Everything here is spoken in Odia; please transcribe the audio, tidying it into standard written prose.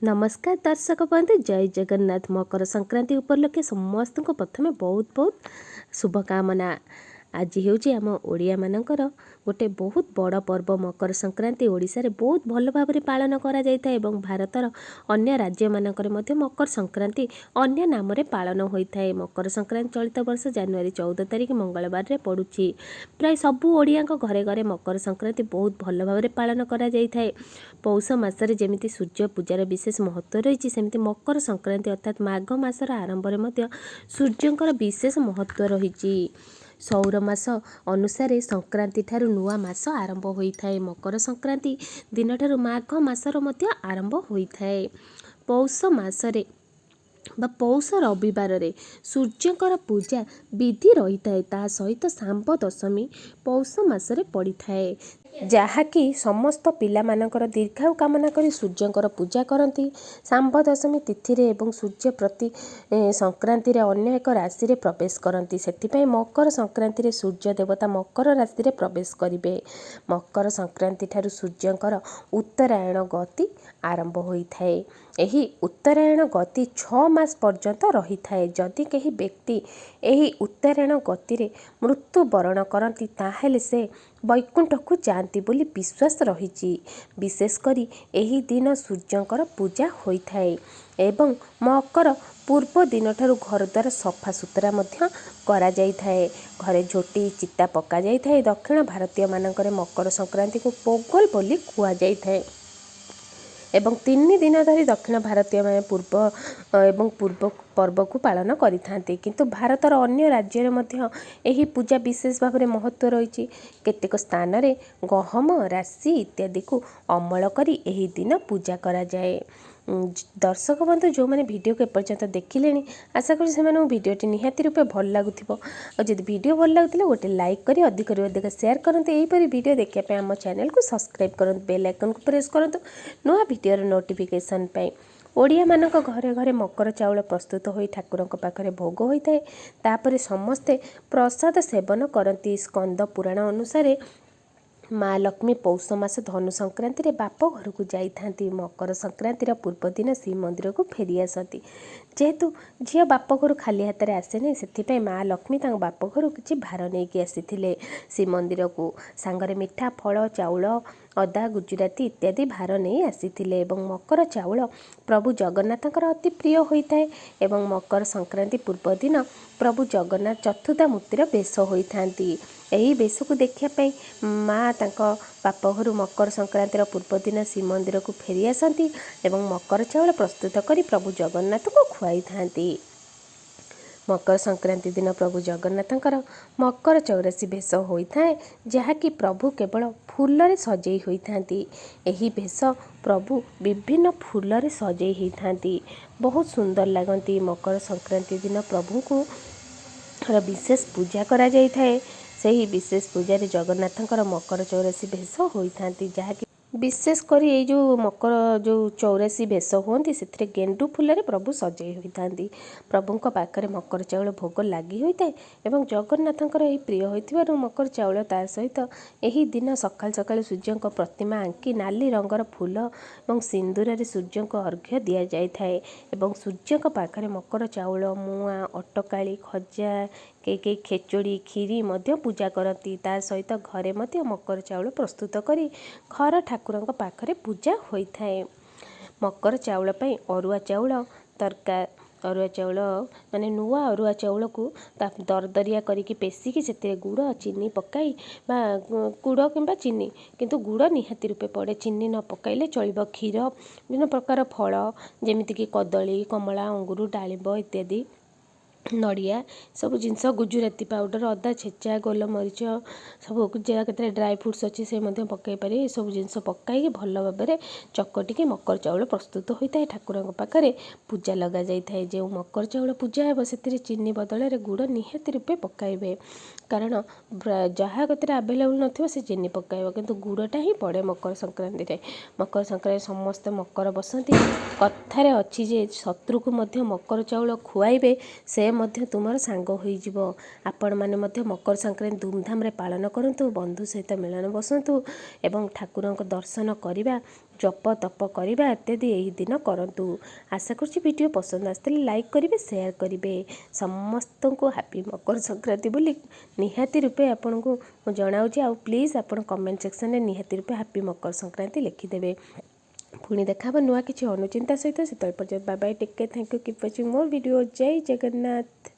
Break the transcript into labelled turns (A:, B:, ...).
A: ନମସ୍କାର ଦର୍ଶକ ବନ୍ଧୁ, ଜୟ ଜଗନ୍ନାଥ। ମକର ସଂକ୍ରାନ୍ତି ଉପଲକ୍ଷେ ସମସ୍ତଙ୍କୁ ପ୍ରଥମେ ବହୁତ ବହୁତ ଶୁଭକାମନା। ଆଜି ହେଉଛି ଆମ ଓଡ଼ିଆମାନଙ୍କର ଗୋଟେ ବହୁତ ବଡ଼ ପର୍ବ ମକର ସଂକ୍ରାନ୍ତି। ଓଡ଼ିଶାରେ ବହୁତ ଭଲ ଭାବରେ ପାଳନ କରାଯାଇଥାଏ ଏବଂ ଭାରତର ଅନ୍ୟ ରାଜ୍ୟମାନଙ୍କରେ ମଧ୍ୟ ମକର ସଂକ୍ରାନ୍ତି ଅନ୍ୟ ନାମରେ ପାଳନ ହୋଇଥାଏ। ମକର ସଂକ୍ରାନ୍ତି ଚଳିତ ବର୍ଷ ଜାନୁଆରୀ 14 ତାରିଖ ମଙ୍ଗଳବାରରେ ପଡ଼ୁଛି। ପ୍ରାୟ ସବୁ ଓଡ଼ିଆଙ୍କ ଘରେ ଘରେ ମକର ସଂକ୍ରାନ୍ତି ବହୁତ ଭଲ ଭାବରେ ପାଳନ କରାଯାଇଥାଏ। ପୌଷ ମାସରେ ଯେମିତି ସୂର୍ଯ୍ୟ ପୂଜାର ବିଶେଷ ମହତ୍ତ୍ୱ ରହିଛି, ସେମିତି ମକର ସଂକ୍ରାନ୍ତି ଅର୍ଥାତ୍ ମାଘ ମାସର ଆରମ୍ଭରେ ମଧ୍ୟ ସୂର୍ଯ୍ୟଙ୍କର ବିଶେଷ ମହତ୍ତ୍ୱ ରହିଛି। ସୌର ମାସ ଅନୁସାରେ ସଂକ୍ରାନ୍ତି ଠାରୁ ନୂଆ ମାସ ଆରମ୍ଭ ହୋଇଥାଏ। ମକର ସଂକ୍ରାନ୍ତି ଦିନଠାରୁ ମାଘ ମାସର ମଧ୍ୟ ଆରମ୍ଭ ହୋଇଥାଏ। ପୌଷ ମାସରେ ବା ପୌଷ ରବିବାରରେ ସୂର୍ଯ୍ୟଙ୍କର ପୂଜା ବିଧି ରହିଥାଏ। ତା ସହିତ ଶାମ୍ବ ଦଶମୀ ପୌଷ ମାସରେ ପଡ଼ିଥାଏ, ଯାହାକି ସମସ୍ତ ପିଲାମାନଙ୍କର ଦୀର୍ଘାୟୁ କାମନା କରି ସୂର୍ଯ୍ୟଙ୍କର ପୂଜା କରନ୍ତି ଶାମ୍ବ ଦଶମୀ ତିଥିରେ ଏବଂ ସୂର୍ଯ୍ୟ ପ୍ରତି ସଂକ୍ରାନ୍ତିରେ ଅନ୍ୟ ଏକ ରାଶିରେ ପ୍ରବେଶ କରନ୍ତି। ସେଥିପାଇଁ ମକର ସଂକ୍ରାନ୍ତିରେ ସୂର୍ଯ୍ୟ ଦେବତା ମକର ରାଶିରେ ପ୍ରବେଶ କରିବେ। ମକର ସଂକ୍ରାନ୍ତି ଠାରୁ ସୂର୍ଯ୍ୟଙ୍କର ଉତ୍ତରାୟଣ ଗତି ଆରମ୍ଭ ହୋଇଥାଏ। ଏହି ଉତ୍ତରାୟଣ ଗତି 6 ମାସ ପର୍ଯ୍ୟନ୍ତ ରହିଥାଏ। ଯଦି କେହି ବ୍ୟକ୍ତି ଏହି ଉତ୍ତରାୟଣ ଗତିରେ ମୃତ୍ୟୁବରଣ କରନ୍ତି, ତାହେଲେ ସେ ବୈକୁଣ୍ଠକୁ ଯାଆନ୍ତି ବୋଲି ବିଶ୍ୱାସ ରହିଛି। ବିଶେଷ କରି ଏହି ଦିନ ସୂର୍ଯ୍ୟଙ୍କର ପୂଜା ହୋଇଥାଏ ଏବଂ ମକର ପୂର୍ବ ଦିନଠାରୁ ଘରଦ୍ୱାର ସଫାସୁତୁରା ମଧ୍ୟ କରାଯାଇଥାଏ। ଘରେ ଝୋଟି ଚିତା ପକାଯାଇଥାଏ। ଦକ୍ଷିଣ ଭାରତୀୟମାନଙ୍କରେ ମକର ସଂକ୍ରାନ୍ତିକୁ ପୋଙ୍ଗଲ ବୋଲି କୁହାଯାଇଥାଏ ଏବଂ 3 ଦିନ ଧରି ଦକ୍ଷିଣ ଭାରତୀୟମାନେ ପୂର୍ବ ଏବଂ ପୂର୍ବ ପର୍ବକୁ ପାଳନ କରିଥାନ୍ତି। କିନ୍ତୁ ଭାରତର ଅନ୍ୟ ରାଜ୍ୟରେ ମଧ୍ୟ ଏହି ପୂଜା ବିଶେଷ ଭାବରେ ମହତ୍ତ୍ୱ ରହିଛି। କେତେକ ସ୍ଥାନରେ ଗହମ, ରାଶି ଇତ୍ୟାଦିକୁ ଅମଳ କରି ଏହି ଦିନ ପୂଜା କରାଯାଏ। ଦର୍ଶକ ବନ୍ଧୁ, ଯେଉଁମାନେ ଭିଡ଼ିଓକୁ ଏପର୍ଯ୍ୟନ୍ତ ଦେଖିଲେଣି, ଆଶା କରୁଛି ସେମାନଙ୍କୁ ଭିଡ଼ିଓଟି ନିହାତି ରୂପେ ଭଲ ଲାଗୁଥିବ। ଆଉ ଯଦି ଭିଡ଼ିଓ ଭଲ ଲାଗୁଥିଲେ, ଗୋଟେ ଲାଇକ୍ କରି ଅଧିକରୁ ଅଧିକ ସେୟାର କରନ୍ତୁ। ଏହିପରି ଭିଡ଼ିଓ ଦେଖିବା ପାଇଁ ଆମ ଚ୍ୟାନେଲକୁ ସବସ୍କ୍ରାଇବ୍ କରନ୍ତୁ, ବେଲ୍ ଆଇକନ୍କୁ ପ୍ରେସ୍ କରନ୍ତୁ ନୂଆ ଭିଡ଼ିଓର ନୋଟିଫିକେସନ୍ ପାଇଁ। ଓଡ଼ିଆମାନଙ୍କ ଘରେ ଘରେ ମକର ଚାଉଳ ପ୍ରସ୍ତୁତ ହୋଇ ଠାକୁରଙ୍କ ପାଖରେ ଭୋଗ ହୋଇଥାଏ। ତାପରେ ସମସ୍ତେ ପ୍ରସାଦ ସେବନ କରନ୍ତି। ସ୍କନ୍ଦ ପୁରାଣ ଅନୁସାରେ ମା ଲକ୍ଷ୍ମୀ ପୌଷ ମାସ ଧନୁ ସଂକ୍ରାନ୍ତିରେ ବାପ ଘରକୁ ଯାଇଥାନ୍ତି। ମକର ସଂକ୍ରାନ୍ତିର ପୂର୍ବଦିନ ଶ୍ରୀମନ୍ଦିରକୁ ଫେରି ଆସନ୍ତି। ଯେହେତୁ ଝିଅ ବାପ ଘରୁ ଖାଲି ହାତରେ ଆସେନି, ସେଥିପାଇଁ ମା ଲକ୍ଷ୍ମୀ ତାଙ୍କ ବାପ ଘରୁ କିଛି ଭାର ନେଇକି ଆସିଥିଲେ ଶ୍ରୀମନ୍ଦିରକୁ। ସାଙ୍ଗରେ ମିଠା, ଫଳ, ଚାଉଳ, ଅଦା, ଗୁଜୁରାତି ଇତ୍ୟାଦି ଭାର ନେଇ ଆସିଥିଲେ ଏବଂ ମକର ଚାଉଳ ପ୍ରଭୁ ଜଗନ୍ନାଥଙ୍କର ଅତି ପ୍ରିୟ ହୋଇଥାଏ। ଏବଂ ମକର ସଂକ୍ରାନ୍ତି ପୂର୍ବଦିନ ପ୍ରଭୁ ଜଗନ୍ନାଥ ଚତୁର୍ଦ୍ଧା ମୂର୍ତ୍ତିର ବେଶ ହୋଇଥାନ୍ତି। ଏହି ବେଶକୁ ଦେଖିବା ପାଇଁ ମା ତାଙ୍କ ବାପ ଘରୁ ମକର ସଂକ୍ରାନ୍ତିର ପୂର୍ବଦିନ ଶ୍ରୀମନ୍ଦିରକୁ ଫେରି ଆସନ୍ତି ଏବଂ ମକର ଚାଉଳ ପ୍ରସ୍ତୁତ କରି ପ୍ରଭୁ ଜଗନ୍ନାଥଙ୍କୁ ଖୁଆଇଥାନ୍ତି। ମକର ସଂକ୍ରାନ୍ତି ଦିନ ପ୍ରଭୁ ଜଗନ୍ନାଥଙ୍କର ମକର 84 ବେଶ ହୋଇଥାଏ, ଯାହାକି ପ୍ରଭୁ କେବଳ ଫୁଲରେ ସଜେଇ ହୋଇଥାନ୍ତି। ଏହି ବେଶ ପ୍ରଭୁ ବିଭିନ୍ନ ଫୁଲରେ ସଜେଇ ହୋଇଥାନ୍ତି, ବହୁତ ସୁନ୍ଦର ଲାଗନ୍ତି। ମକର ସଂକ୍ରାନ୍ତି ଦିନ ପ୍ରଭୁଙ୍କୁ ବିଶେଷ ପୂଜା କରାଯାଇଥାଏ। ସେହି ବିଶେଷ ପୂଜାରେ ଜଗନ୍ନାଥଙ୍କର ମକର 84 ବେଶ ହୋଇଥାନ୍ତି, ଯାହାକି ବିଶେଷ କରି ଏଇ ଯେଉଁ ମକର ଯେଉଁ 84 ବେଶ ହୁଅନ୍ତି, ସେଥିରେ ଗେଣ୍ଡୁ ଫୁଲରେ ପ୍ରଭୁ ସଜେଇ ହୋଇଥାନ୍ତି। ପ୍ରଭୁଙ୍କ ପାଖରେ ମକର ଚାଉଳ ଭୋଗ ଲାଗି ହୋଇଥାଏ ଏବଂ ଜଗନ୍ନାଥଙ୍କର ଏହି ପ୍ରିୟ ହୋଇଥିବାରୁ ମକର ଚାଉଳ, ତା ସହିତ ଏହି ଦିନ ସକାଳୁ ସକାଳୁ ସୂର୍ଯ୍ୟଙ୍କ ପ୍ରତିମା ଆଙ୍କି ନାଲି ରଙ୍ଗର ଫୁଲ ଏବଂ ସିନ୍ଦୁରରେ ସୂର୍ଯ୍ୟଙ୍କୁ ଅର୍ଘ୍ୟ ଦିଆଯାଇଥାଏ ଏବଂ ସୂର୍ଯ୍ୟଙ୍କ ପାଖରେ ମକର ଚାଉଳ, ମୁଆଁ, ଅଟକାଳି, ଖଜା, କେହି କେହି ଖେଚୁଡ଼ି, କ୍ଷୀରି ମଧ୍ୟ ପୂଜା କରନ୍ତି। ତା ସହିତ ଘରେ ମଧ୍ୟ ମକର ଚାଉଳ ପ୍ରସ୍ତୁତ କରି ଘର ଠାକୁରଙ୍କ ପାଖରେ ପୂଜା ହୋଇଥାଏ। ମକର ଚାଉଳ ପାଇଁ ଅରୁଆ ଚାଉଳ ଦରକାର। ଅରୁଆ ଚାଉଳ ମାନେ ନୂଆ ଅରୁଆ ଚାଉଳକୁ ତା ଦରଦରିଆ କରିକି ପେଶିକି ସେଥିରେ ଗୁଡ଼, ଚିନି ପକାଇ ବା ଗୁଡ଼ କିମ୍ବା ଚିନି, କିନ୍ତୁ ଗୁଡ଼ ନିହାତି ରୂପେ ପଡ଼େ, ଚିନି ନ ପକାଇଲେ ଚଳିବ। କ୍ଷୀର, ବିଭିନ୍ନ ପ୍ରକାର ଫଳ ଯେମିତିକି କଦଳୀ, କମଳା, ଅଙ୍ଗୁର, ଡାଳିମ୍ବ ଇତ୍ୟାଦି, ନଡ଼ିଆ, ସବୁ ଜିନିଷ, ଗୁଜୁରାତି ପାଉଡ଼ର, ଅଦା ଛେଚା, ଗୋଲମରିଚ ସବୁ, ଯାହା କେତେରେ ଡ୍ରାଏ ଫ୍ରୁଟ୍ସ ଅଛି ସେ ମଧ୍ୟ ପକାଇ ପାରିବେ। ଏସବୁ ଜିନିଷ ପକାଇକି ଭଲ ଭାବରେ ଚକଟିକି ମକର ଚାଉଳ ପ୍ରସ୍ତୁତ ହୋଇଥାଏ। ଠାକୁରଙ୍କ ପାଖରେ ପୂଜା ଲଗାଯାଇଥାଏ। ଯେଉଁ ମକର ଚାଉଳ ପୂଜା ହେବ, ସେଥିରେ ଚିନି ବଦଳରେ ଗୁଡ଼ ନିହାତି ରୂପେ ପକାଇବେ, କାରଣ ଯାହା କତିରେ ଆଭେଲେବୁଲ୍ ନଥିବ ସେ ଚିନି ପକାଇବ, କିନ୍ତୁ ଗୁଡ଼ଟା ହିଁ ପଡ଼େ ମକର ସଂକ୍ରାନ୍ତିରେ। ମକର ସଂକ୍ରାନ୍ତି ସମସ୍ତେ ମକର ବସନ୍ତି। କଥାରେ ଅଛି ଯେ ଶତ୍ରୁକୁ ମଧ୍ୟ ମକର ଚାଉଳ ଖୁଆଇବେ, ସେ ମଧ୍ୟ ତୁମର ସାଙ୍ଗ ହୋଇଯିବ। ଆପଣମାନେ ମଧ୍ୟ ମକର ସଂକ୍ରାନ୍ତି ଧୁମଧାମରେ ପାଳନ କରନ୍ତୁ, ବନ୍ଧୁ ସହିତ ମିଳନ ବସନ୍ତୁ ଏବଂ ଠାକୁରଙ୍କ ଦର୍ଶନ କରିବା, ଜପ ତପ କରିବା ଇତ୍ୟାଦି ଏହି ଦିନ କରନ୍ତୁ। ଆଶା କରୁଛି ଭିଡ଼ିଓ ପସନ୍ଦ ଆସିଥିଲେ ଲାଇକ୍ କରିବେ, ସେୟାର କରିବେ। ସମସ୍ତଙ୍କୁ ହାପି ମକର ସଂକ୍ରାନ୍ତି ବୋଲି ନିହାତି ରୂପେ ଆପଣଙ୍କୁ ମୁଁ ଜଣାଉଛି। ଆଉ ପ୍ଲିଜ୍ ଆପଣ କମେଣ୍ଟ ସେକ୍ସନରେ ନିହାତି ରୂପେ ହାପି ମକର ସଂକ୍ରାନ୍ତି ଲେଖିଦେବେ। ପୁଣି ଦେଖା ହେବ ନୂଆ କିଛି ଅନୁଚିନ୍ତା ସହିତ। ସେତେବେଳେ ପର୍ଯ୍ୟନ୍ତ bye bye, take care, thank you, keep watching ମୋର ଭିଡ଼ିଓ। ଜୟ ଜଗନ୍ନାଥ।